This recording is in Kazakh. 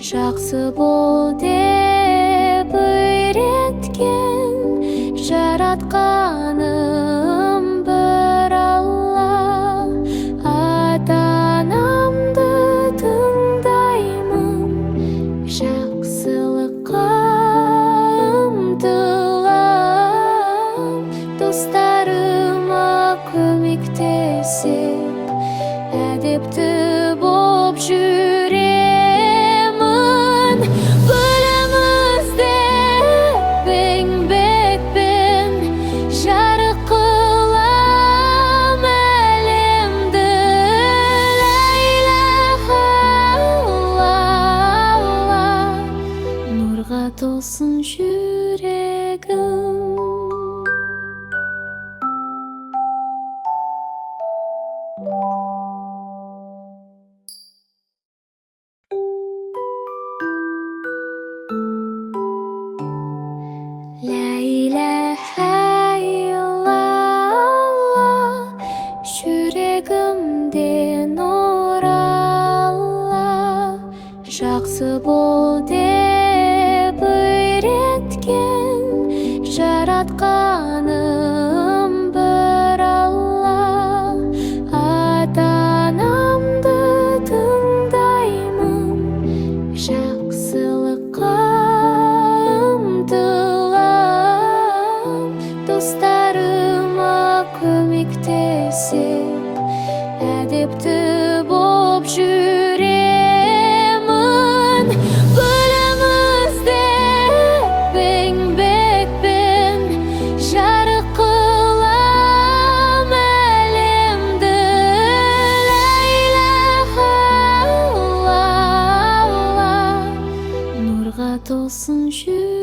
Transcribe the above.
Жақсы бол деп үйреткен Жаратқаным бір Алла. Ата-анамды тыңдаймын, жақсылыққа ұмтылам, достарыма көмектесіп, әдепті боп жүремін. Білім іздеп, еңбекпен жарық қылам әлемді. Ла илаха иллалла, нұрға толсын жүрегім. Ла илаха иллалла, жүрегімде нұр Алла. Жақсы бол деп үйреткен Жаратқаным бір Алла. Ата-анамды тыңдаймын, жақсылыққа ұмтылам, достарыма көмектесіп, әдепті боп жүремін. Білім іздеп, еңбекпен жарық қылам әлемді. Ла илаха иллалла, нұрға толсын жүрегім.